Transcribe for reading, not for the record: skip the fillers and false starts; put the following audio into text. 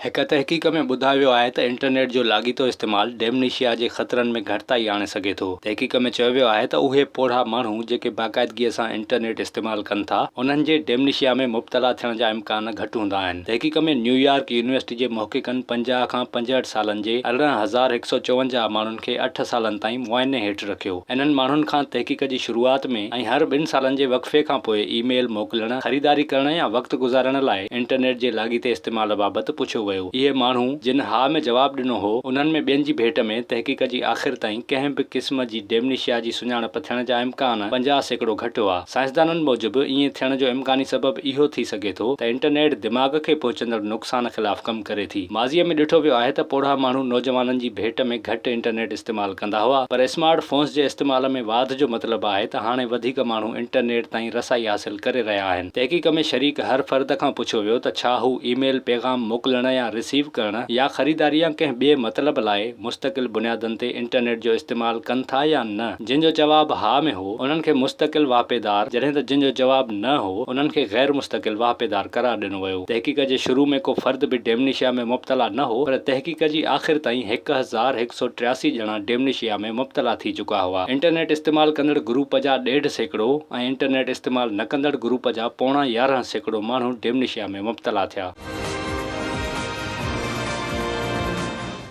هڪ تحقيق ۾ ٻڌايو ويو آهي ته انٽرنيٽ جو لاڳيتو استعمال ڊيمنيشيا جي خطرن ۾ گهٽتائي آڻي سگهي ٿو. تحقيق ۾ چيو ويو آهي ته اهي پوڙها ماڻهو جيڪي باقاعدگيء سان انٽرنيٽ استعمال ڪن ٿا، انهن جي ڊيمنيشيا ۾ مبتلا ٿيڻ جا امڪان گهٽ هوندا آهن. تحقيق ۾ نيويارڪ يونيورسٽي جي محققن 50 کان 65 سالن جي 18154 ماڻهن کي اٺ سالن تائين معائني هيٺ رکيو. انهن ماڻهن کان تحقيق جي شروعات ۾ ۽ هر ٻن سالن جي وقفي کان پوء اي ميل موڪلڻ، خريداري ڪرڻ يا وقت گذارڻ لاء انٽرنيٽ جي لاڳيتي استعمال بابت پڇيو ويو. اهي ماڻهو جن ها ۾ جواب ڏنو هو، انهن ۾ ٻين جي ڀيٽ ۾ تحقيق جي آخر تائين ڪنهن به قسم جي ڊيمنيشيا جي سڃاڻپ ٿيڻ جا امڪان 50% گهٽ هئا. سائنسدانن موجب ائين ٿيڻ جو امڪاني سبب اهو ٿي سگهي ٿو ته انٽرنيٽ دماغ کي پهچندڙ نقصان خلاف ڪم ڪري ٿي. ماضيء ۾ ڏٺو ويو آهي ته پوڙها ماڻهو نوجوانن جي ڀيٽ ۾ گهٽ انٽرنيٽ استعمال ڪندا هئا پر اسمارٽ فونز جي استعمال ۾ واڌ جو مطلب آهي ته هاڻي وڌيڪ ماڻهو انٽرنيٽ تائين رسائي حاصل ڪري رهيا آهن. تحقيق ۾ شريڪ هر فرد کان پڇيو ويو ته ڇا هو اي ميل پيغام موڪلڻ يا رسيو ڪرڻ يا خريداري يا ڪنهن ٻئي مطلب لاء مستقل بنيادن تي انٽرنيٽ جو استعمال ڪن ٿا يا نه؟ جن جو جواب ها ۾ هو انهن کي مستقل واهپيدار جڏهن ته جن جو جواب نه هو انهن کي غير مستقل واهپيدار قرار ڏنو ويو. تحقيق جي شروع ۾ ڪو فرد به ڊيمنيشيا ۾ مبتلا نه هو پر تحقيق جي آخر تائين 1183 ڄڻا ڊيمنيشيا ۾ مبتلا ٿي چڪا هئا. انٽرنيٽ استعمال ڪندڙ گروپ جا ڏيڍ سيڪڙو ۽ انٽرنيٽ استعمال نه ڪندڙ گروپ جا پوڻا 11% ماڻهو ڊيمنيشيا ۾ مبتلا ٿيا.